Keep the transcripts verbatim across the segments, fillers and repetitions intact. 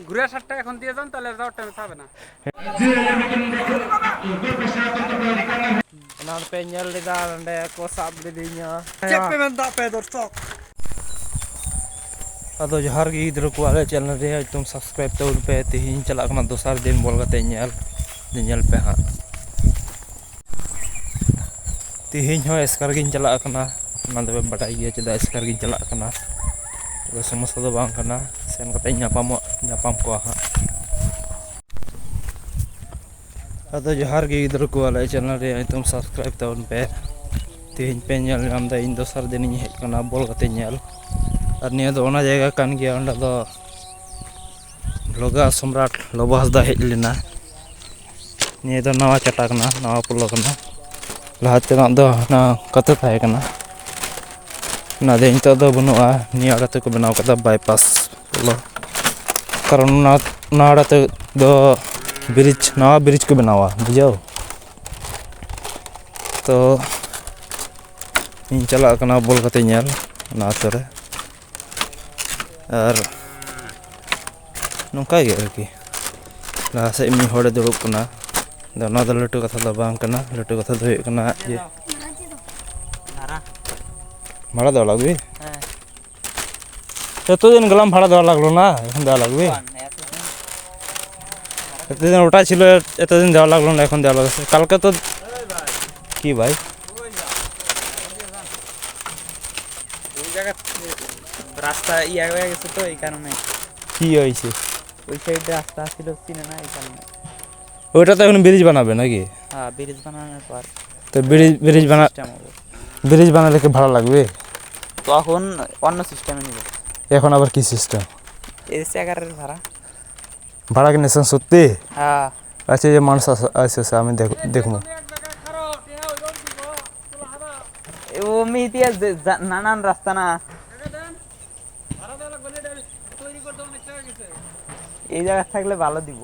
ᱜᱷᱩᱨᱮ ᱥᱟᱴᱴᱟ ᱮᱠᱷᱚᱱ ᱫᱤᱭᱮ ᱫᱟᱢ, ᱛᱟᱦᱞᱮ ᱨᱮᱫᱚ ᱴᱮᱱ ᱥᱟᱵ ᱮᱱᱟ᱾ ᱮᱱᱟᱱ ᱯᱮ ᱧᱮᱞ ᱞᱮᱫᱟ ᱱᱚᱸᱰᱮ ᱠᱚ ᱥᱟᱵ ᱞᱤᱫᱤᱧᱟ᱾ ᱪᱮᱫ ᱯᱮ ᱢᱮᱱᱫᱟ ᱟᱯᱮ ᱫᱚᱨᱥᱚᱠ? ᱟᱫᱚ ᱡᱚᱦᱟᱨ ᱜᱮ ᱜᱤᱫᱽᱨᱟᱹ ᱠᱚ, ᱟᱞᱮ ᱪᱮᱱᱮᱞ ᱨᱮ ᱧᱩᱛᱩᱢ ᱥᱟᱵᱥᱠᱨᱟᱭᱤᱵ ᱛᱟᱵᱚᱱ ᱯᱮ᱾ ᱛᱮᱦᱮᱧ ᱪᱟᱞᱟᱜ ᱠᱟᱱᱟ ᱫᱚᱥᱟᱨ ᱫᱤᱱ ᱵᱚᱞ ᱜᱟᱛᱮ ᱧᱮᱞ, ᱧᱮᱧᱮᱞ ᱯᱮ ᱦᱟᱸᱜ᱾ ᱛᱮᱦᱮᱧ ᱦᱚᱸ ᱮᱥᱠᱟᱨ ᱜᱤᱧ ᱪᱟᱞᱟᱜ ᱠᱟᱱᱟ, ᱚᱱᱟ ᱫᱚᱯᱮ ᱵᱟᱰᱟᱭ ᱜᱮᱭᱟ ᱪᱮᱫᱟᱜ ᱮᱥᱠᱟᱨ ᱜᱤᱧ ᱪᱟᱞᱟᱜ ᱠᱟᱱᱟ᱾ ᱛᱚᱵᱮ ᱥᱚᱢᱚᱥᱥᱟ ᱫᱚ ᱵᱟᱝ ᱠᱟᱱᱟ, ᱥᱮᱱ ᱠᱟᱛᱮ ᱧᱟᱯᱟᱢᱚᱜ, ᱧᱟᱯᱟᱢ ᱠᱚᱣᱟ ᱦᱟᱸᱜ᱾ ᱟᱫᱚ ᱡᱚᱦᱟᱨ ᱜᱮ ᱜᱤᱫᱽᱨᱟᱹ ᱠᱚ, ᱟᱞᱮ ᱪᱮᱱᱮᱞ ᱨᱮᱭᱟᱜ ᱧᱩᱛᱩᱢ ᱥᱟᱵᱥᱠᱨᱟᱭᱤᱵ ᱛᱟᱵᱚᱱ ᱯᱮ᱾ ᱛᱮᱦᱮᱧ ᱯᱮ ᱧᱮᱞ ᱧᱟᱢ ᱮᱫᱟ, ᱤᱧ ᱫᱚᱥᱟᱨ ᱫᱤᱱᱤᱧ ᱦᱮᱡ ᱟᱠᱟᱱᱟ ᱵᱚᱞ ᱜᱟᱛᱮ ᱧᱮᱞ᱾ ᱟᱨ ᱱᱤᱭᱟᱹ ᱫᱚ ᱚᱱᱟ ᱡᱟᱭᱜᱟ ᱠᱟᱱ ᱜᱮᱭᱟ, ᱚᱸᱰᱮ ᱫᱚ ᱵᱷᱞᱚᱜᱟᱨ ᱥᱚᱢᱨᱟᱴ ᱞᱚᱵᱚ ᱦᱟᱸᱥᱫᱟ ᱦᱮᱡ ᱞᱮᱱᱟ᱾ ᱱᱤᱭᱟᱹ ᱫᱚ ᱱᱟᱣᱟ ᱪᱟᱴᱟ ᱠᱟᱱᱟ, ᱱᱟᱣᱟ ᱯᱳᱞᱳ ᱠᱟᱱᱟ᱾ ᱞᱟᱦᱟ ᱛᱮᱱᱟᱜ ᱫᱚ ᱦᱟᱱᱟ ᱠᱟᱛᱮ ᱛᱟᱦᱮᱸ ᱠᱟᱱᱟ, ᱚᱱᱟ ᱫᱚ ᱱᱤᱛᱚᱜ ᱫᱚ ᱵᱟᱹᱱᱩᱜᱼᱟ᱾ ᱱᱤᱭᱟᱹ ᱟᱲᱮ ᱛᱮᱠᱚ ᱵᱮᱱᱟᱣ ᱠᱟᱫᱟ ᱵᱟᱭᱯᱟᱥ ᱯᱳᱞᱳ, ᱠᱟᱨᱚᱱ ᱚᱱᱟ, ᱚᱱᱟ ᱟᱲᱮ ᱛᱮᱫᱚ ᱵᱨᱤᱡᱽ, ᱱᱟᱣᱟ ᱵᱨᱤᱡᱽ ᱠᱚ ᱵᱮᱱᱟᱣᱟ, ᱵᱩᱡᱷᱟᱹᱣ᱾ ᱛᱚ ᱤᱧ ᱪᱟᱞᱟᱜ ᱠᱟᱱᱟ ᱵᱚᱞ ᱜᱟᱛᱮ ᱧᱮᱞ ᱚᱱᱟ ᱟᱛᱳ ᱨᱮ᱾ ᱟᱨ ᱱᱚᱝᱠᱟ ᱜᱮ ᱟᱨᱠᱤ, ᱞᱟᱦᱟ ᱥᱮᱫ ᱢᱤᱫ ᱦᱚᱲᱮ ᱫᱩᱲᱩᱵ ᱠᱟᱱᱟ᱾ ᱟᱫᱚ ᱱᱚᱣᱟ ᱫᱚ ᱞᱟᱹᱴᱩ ᱠᱟᱛᱷᱟ ᱫᱚ ᱵᱟᱝ ᱠᱟᱱᱟ᱾ ᱞᱟᱹᱴᱩ ᱠᱟᱛᱷᱟ ᱫᱚ ᱦᱩᱭᱩᱜ ᱠᱟᱱᱟ ᱡᱮ ᱵᱷᱟᱲᱟ ᱫᱚ ᱟᱞᱟᱜᱽ ᱜᱮ᱾ ᱦᱮᱸ᱾ ᱮᱛᱚ ᱫᱤᱱ ᱜᱮᱞᱟᱢ ᱵᱷᱟᱲᱟ ᱫᱚ ᱟᱞᱟᱜᱽ ᱞᱮᱱᱟ, ᱮᱠᱷᱚᱱ ᱫᱚ ᱟᱞᱟᱜᱽ ᱜᱮ᱾ ᱵᱟᱝ, ᱮᱛᱚ ᱫᱤᱱ ᱮᱛᱚ ᱫᱤᱱ ᱚᱴᱟ ছিল, এতদিন দেওয়া লাগলো না, এখন দেওয়া লাগছে। কালকে তো কি ভাই? ওই জায়গা রাস্তা ইয়ে হয়ে গেছে তো, এই কারণে। কি হয়েছে? ওই সাইডে রাস্তা ছিল, চিনে না, এই কারণে। ওইটা তো এখন ব্রিজ বানাবে নাকি? হ্যাঁ, ব্রিজ বানানোর পর তো ব্রিজ, ব্রিজ বানা-, সিস্টেম হবে। ব্রিজ বানালে কি ভাড়া লাগবে? তখন অন্য সিস্টেমে নিব। এখন আবার কি সিস্টেম? এসি এগারোর ভাড়া। ভাড়া কি নিচ্ছেন সত্যি? হ্যাঁ। আচ্ছা, এই যে মানুষ আছে, আচ্ছা, আচ্ছা, আমি দেখ-, দেখবো। ও মিতিয়া যে যা-, নানান রাস্তা না। এই জায়গা থাকলে ভালো দিব।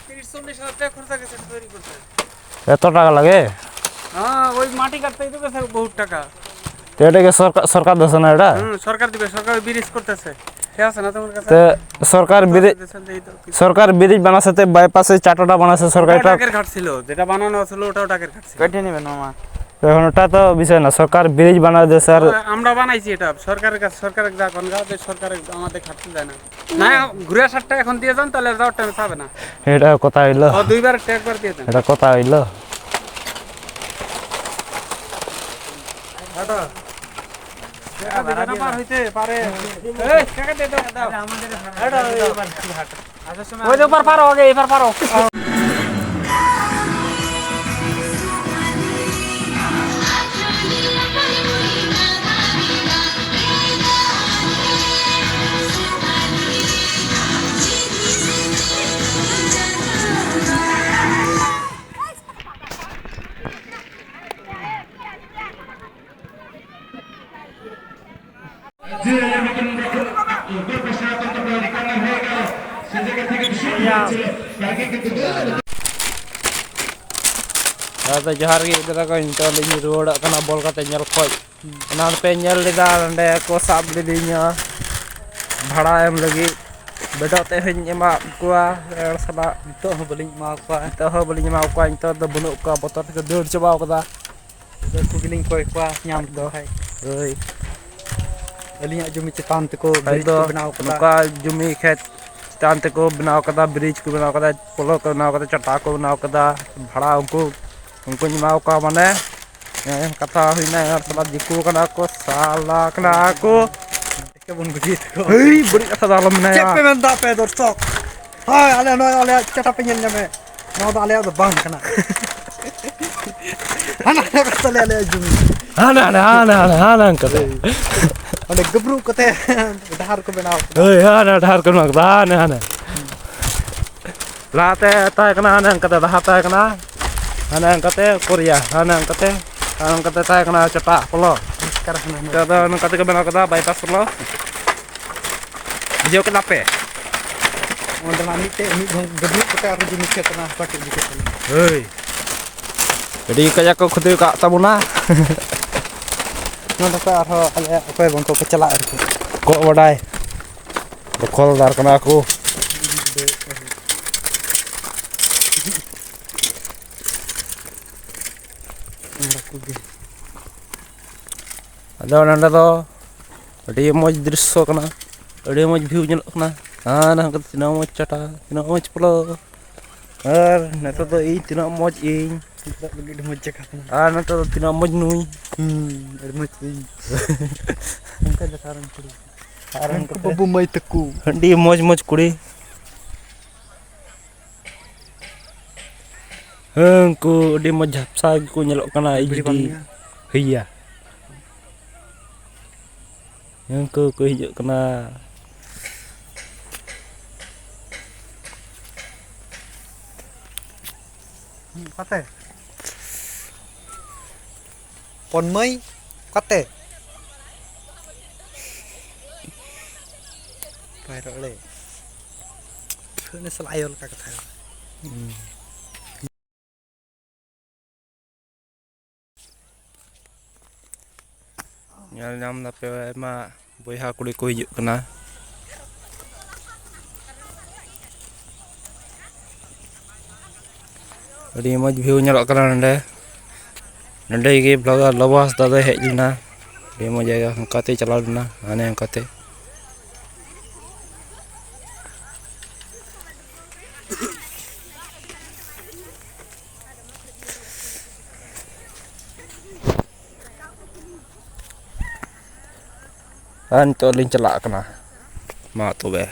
তিরিশ চল্লিশ হাজার টাকা খরচা গেছে এটা তৈরি করতে। এত টাকা লাগে? হ্যাঁ। মাটি কাটতে দিতে গেছে বহুত টাকা। তো এটা কি সরকার, সরকার দেছে না এটা? হুম, সরকার দিবে, সরকার ব্রিজ করতেছে। ঠিক আছে না তোমার কাছে? তো সরকার ব্রিজ, দেশে দিয়ে দাও কিছু। সরকার ব্রিজ বানাছে, তে বাইপাসে চারটা বানাছে সরকার, ওটা এটা টাকার ঘাট ছিল, যেটা বানানো ছিল ওটাও টাকার ঘাট ছিল। কেটে নেবেন মামা। তো এখন ওটা তো বিষয় না, সরকার ব্রিজ বানায় দেছে আর আমরা বানাইছি এটা, সরকারের কাছে, সরকারের যা কোন গাছ, সরকারের আমাদের ঘাটতে দেয় না। না, ঘুরে আসারটা এখন দিয়ে যান, তাহলে যাওয়ার টাইমে পাবে না। এটা কথা হইলো? ও, দুইবার, একবার দিয়ে দেন। এটা কথা হইলো? হ্যাঁ, পার হইতে পারে। এই, কাকা, দে দাও, দাও। ওই যে ওপার পারো, আগে এপার পারো। ᱟᱫᱚ ᱡᱚᱦᱟᱨ ᱜᱮ ᱜᱤᱫᱽᱨᱟᱹ ᱠᱚ, ᱱᱤᱛᱚᱜ ᱞᱤᱧ ᱨᱩᱣᱟᱹᱲᱚᱜ ᱠᱟᱱᱟ ᱵᱚᱞ ᱜᱟᱛᱮ ᱧᱮᱞ ᱠᱷᱚᱡ᱾ ᱮᱱᱟᱱ ᱯᱮ ᱧᱮᱞ ᱞᱮᱫᱟ, ᱱᱚᱸᱰᱮ ᱠᱚ ᱥᱟᱵ ᱞᱤᱫᱤᱧᱟ ᱵᱷᱟᱲᱟ ᱮᱢ ᱞᱟᱹᱜᱤᱫ᱾ ᱵᱮᱰᱚᱜ ᱛᱮ ᱦᱚᱧ ᱮᱢᱟᱫ ᱠᱚᱣᱟ ᱮᱲ ᱥᱟᱞᱟᱜ᱾ ᱱᱤᱛᱚᱜ ᱦᱚᱸ ᱵᱟᱹᱞᱤᱧ ᱮᱢᱟ ᱠᱚᱣᱟ᱾ ᱱᱤᱛᱚᱜ ᱦᱚᱸ ᱵᱟᱹᱞᱤᱧ ᱮᱢᱟ ᱠᱚᱣᱟ, ᱱᱤᱛᱚᱜ ᱫᱚ ᱵᱟᱹᱱᱩᱜ ᱠᱚᱣᱟ, ᱵᱚᱛᱚᱨ ᱛᱮᱠᱚ ᱫᱟᱹᱲ ᱪᱟᱵᱟᱣ ᱠᱟᱫᱟ᱾ ᱜᱤᱫᱟᱹᱨ ᱠᱚᱜᱮᱞᱤᱧ ᱠᱚᱭ ᱠᱚᱣᱟ, ᱧᱟᱢ ᱞᱮᱠᱚ ᱠᱷᱟᱡ᱾ ᱦᱳᱭ᱾ ᱟᱹᱞᱤᱧᱟᱜ ᱡᱩᱢᱤ ᱪᱮᱛᱟᱱ ᱛᱮᱠᱚ ᱠᱷᱟᱡ ᱵᱨᱤᱡᱽ ᱫᱚ ᱠᱚ ᱵᱮᱱᱟᱣ ᱠᱟᱫᱟ᱾ ᱱᱚᱝᱠᱟ ᱡᱩᱢᱤ ᱠᱷᱮᱛ ᱪᱮᱛᱟᱱ ᱛᱮᱠᱚ ᱵᱮᱱᱟᱣ ᱠᱟᱫᱟ, ᱵᱨᱤᱡᱽ ᱠᱚ ᱵᱮᱱᱟᱣ ᱠᱟᱫᱟ, ᱯᱚᱞᱚ ᱠᱚ ᱵᱮᱱᱟᱣ ᱠᱟᱫᱟ, ᱪᱟᱴᱟ ᱠᱚ ᱵᱮᱱᱟᱣ ᱠᱟᱫᱟ᱾ ᱵᱷᱟᱲᱟ ᱩᱱᱠᱩ, ᱩᱱᱠᱩᱧ ᱮᱢᱟ ᱠᱚᱣᱟ, ᱢᱟᱱᱮ, ᱦᱮᱸ, ᱠᱟᱛᱷᱟ ᱦᱩᱭᱱᱟ, ᱮᱱ ᱥᱟᱞᱟ ᱫᱤᱠᱩ ᱠᱟᱱᱟ ᱠᱚ, ᱥᱟᱞᱟ ᱠᱟᱱᱟ ᱠᱚ᱾ ᱮᱠᱮ ᱵᱚᱱ ᱵᱩᱡᱷᱟᱹᱣ ᱛᱟᱠᱚ᱾ ᱦᱟᱹᱭ, ᱵᱟᱹᱲᱤᱡ ᱠᱟᱛᱷᱟ ᱫᱚ ᱟᱞᱚᱢ ᱢᱮᱱᱟᱭᱟ᱾ ᱪᱮᱫ ᱯᱮ ᱢᱮᱱᱫᱟ ᱟᱯᱮ ᱫᱚᱨᱥᱚᱠ? ᱦᱳᱭ, ᱟᱞᱮ ᱱᱚᱜᱼᱚᱭ ᱟᱞᱮᱭᱟᱜ ᱪᱟᱴᱟ ᱯᱮ ᱧᱮᱞ ᱧᱟᱢᱮ, ᱱᱚᱣᱟ ᱫᱚ ᱟᱞᱮᱭᱟᱜ ᱫᱚ ᱵᱟᱝ ᱠᱟᱱᱟ᱾ ᱦᱟᱱᱟ ᱦᱟᱱᱟ ᱠᱟᱛᱮ ᱟᱞᱮᱭᱟᱜ ᱡᱩᱢᱤ᱾ ᱦᱟᱱᱟ ᱦᱟᱱᱟ, ᱦᱟᱱᱟ ᱦᱟᱱᱟ, ᱦᱟᱱᱟ ᱦᱟᱱᱟ ᱠᱟᱛᱮ᱾ ᱚᱸᱰᱮ ᱜᱟᱵᱽᱨᱩ ᱠᱟᱛᱮ ᱰᱟᱦᱟᱨ ᱠᱚ ᱵᱮᱱᱟᱣ ᱠᱟᱫᱟ᱾ ᱦᱳᱭ, ᱦᱟᱱᱟ ᱰᱟᱦᱟᱨ ᱠᱚ ᱵᱮᱱᱟᱣ ᱠᱟᱫᱟ, ᱦᱟᱱᱟ ᱦᱟᱱᱟ᱾ ᱞᱟᱦᱟᱛᱮ ᱛᱟᱦᱮᱸ ᱠᱟᱱᱟ ᱦᱟᱱᱮ ᱚᱱᱠᱟᱛᱮ, ᱞᱟᱦᱟ ᱛᱟᱦᱮᱸ ᱠᱟᱱᱟ ᱦᱟᱱᱮ ᱚᱱᱠᱟᱛᱮ ᱠᱚᱨᱤᱭᱟ, ᱦᱟᱱᱮ ᱚᱱᱠᱟᱛᱮ, ᱦᱟᱱᱮ ᱚᱱᱠᱟᱛᱮ ᱛᱟᱦᱮᱸ ᱠᱟᱱᱟ ᱪᱟᱯᱟᱜ ᱯᱚᱞᱚ᱾ ᱱᱮᱛᱟᱨ ᱫᱚ ᱱᱚᱝᱠᱟ ᱛᱮᱠᱚ ᱵᱮᱱᱟᱣ ᱠᱟᱫᱟ ᱵᱟᱭᱯᱟᱥ ᱯᱚᱞᱚ᱾ ᱵᱩᱡᱷᱟᱹᱣ ᱠᱮᱫᱟ ᱯᱮ? ᱚᱸᱰᱮᱱᱟᱜ ᱢᱤᱫᱴᱮᱡ, ᱢᱤᱫ ᱫᱷᱟᱣ ᱜᱟᱹᱰᱤ ᱠᱚᱛᱮ ᱟᱨᱦᱚᱸ ᱡᱩᱢᱤ ᱠᱷᱮᱛ ᱠᱟᱱᱟ, ᱦᱟᱹᱯᱟᱴᱤ ᱤᱫᱤ ᱠᱮᱫ ᱛᱟᱞᱮ᱾ ᱦᱳᱭ᱾ ᱟᱹᱰᱤ ᱠᱟᱡᱟᱠ ᱠᱚ ᱠᱷᱚᱛᱤ ᱟᱠᱟᱫ ᱛᱟᱵᱚᱱᱟ᱾ ᱱᱚᱰᱮ ᱠᱷᱚᱱ ᱟᱨᱦᱚᱸ ᱟᱞᱮ ᱚᱠᱚᱭ ᱵᱟᱝ ᱠᱚ ᱪᱟᱞᱟᱜ ᱟᱨᱠᱤ᱾ ᱠᱚᱜ ᱵᱟᱰᱟᱭ ᱫᱚᱠᱷᱚᱞᱫᱟᱨ ᱠᱟᱱᱟ ᱠᱚ᱾ ᱟᱫᱚ ᱱᱚᱰᱮ ᱫᱚ ᱟᱹᱰᱤ ᱢᱚᱡᱽ ᱫᱨᱤᱥᱥᱚ ᱠᱟᱱᱟ, ᱟᱹᱰᱤ ᱢᱚᱡᱽ ᱵᱷᱤᱭᱩ ᱧᱮᱞᱚᱜ ᱠᱟᱱᱟ᱾ ᱟᱨ ᱱᱚᱝᱠᱟ ᱛᱤᱱᱟᱹᱜ ᱢᱚᱡᱽ ᱪᱟᱴᱟ, ᱛᱤᱱᱟᱹᱜ ᱢᱚᱡᱽ ᱯᱞᱚ᱾ ᱟᱨ ᱱᱤᱛᱚᱜ ᱫᱚ ᱤᱧ ᱛᱤᱱᱟᱹᱜ ᱢᱚᱡᱽ ᱤᱧ᱾ ᱱᱤᱛᱚᱜ ᱞᱟᱹᱜᱤᱫ ᱟᱹᱰᱤ ᱢᱚᱡᱽ ᱡᱟᱭᱜᱟ ᱠᱟᱱᱟ᱾ ᱟᱨ ᱱᱤᱛᱚᱜ ᱫᱚ ᱛᱤᱱᱟᱹᱜ ᱢᱚᱡᱽ ᱱᱩᱭ᱾ ᱦᱩᱸ, ᱟᱹᱰᱤ ᱢᱚᱡᱽ ᱤᱧ᱾ ᱚᱱᱠᱟ ᱡᱟᱭᱜᱟ ᱨᱮᱱ ᱠᱩᱲᱤ᱾ ᱟᱨ ᱩᱱᱠᱩ ᱦᱟᱱᱠᱟ ᱛᱮ ᱵᱟᱹᱵᱩ ᱢᱟᱹᱭ ᱛᱟᱠᱚ᱾ ᱟᱹᱰᱤ ᱢᱚᱡᱽ ᱢᱚᱡᱽ ᱠᱩᱲᱤ᱾ ᱦᱮᱸ, ᱩᱱᱠᱩ ᱟᱹᱰᱤ ᱢᱚᱡᱽ ᱡᱷᱟᱯᱥᱟ ᱜᱮᱠᱚ ᱧᱮᱞᱚᱜ ᱠᱟᱱᱟ᱾ ᱵᱤᱲᱤ ᱵᱟᱝ ᱮᱭᱤᱪ ᱰᱤ ᱧᱩᱭᱟ? ᱦᱩᱭᱟ᱾ ᱩᱱᱠᱩ ᱠᱚ ᱦᱤᱡᱩᱜ ᱠᱟᱱᱟ᱾ ᱚᱠᱟᱛᱮ? ᱯᱚᱱᱢᱟᱹᱭ, ᱚᱠᱟᱛᱮ? ᱵᱟᱭ ᱨᱚᱲ ᱞᱮ᱾ ᱩᱱᱤ ᱥᱟᱞᱟᱜ ᱟᱭᱳ ᱞᱮᱠᱟ ᱠᱟᱛᱷᱟ᱾ ᱦᱩᱸ᱾ ᱧᱮᱞ ᱧᱟᱢ ᱫᱟᱯᱮ ᱟᱭᱢᱟ ᱵᱚᱭᱦᱟ ᱠᱩᱲᱤ ᱠᱚ ᱦᱤᱡᱩᱜ ᱠᱟᱱᱟ᱾ ᱟᱹᱰᱤ ᱢᱚᱡᱽ ᱵᱷᱤᱭᱩ ᱧᱮᱞᱚᱜ ᱠᱟᱱᱟ ᱱᱚᱸᱰᱮ᱾ ᱱᱚᱸᱰᱮ ᱜᱮ ᱵᱞᱚᱜᱟᱨ ᱞᱚᱵᱚ ᱦᱟᱸᱥᱫᱟ ᱫᱚᱭ ᱦᱮᱡ ᱞᱮᱱᱟ᱾ ᱟᱹᱰᱤ ᱢᱚᱡᱽ ᱡᱟᱭᱜᱟ, ᱚᱱᱠᱟᱛᱮᱭ ᱪᱟᱞᱟᱣ ᱞᱮᱱᱟ, ᱦᱟᱱᱮ ᱚᱱᱠᱟᱛᱮ᱾ ᱟᱨ ᱱᱤᱛᱚᱜ ᱞᱤᱧ ᱪᱟᱞᱟᱜ ᱠᱟᱱᱟ᱾ ᱢᱟ ᱛᱚᱵᱮ᱾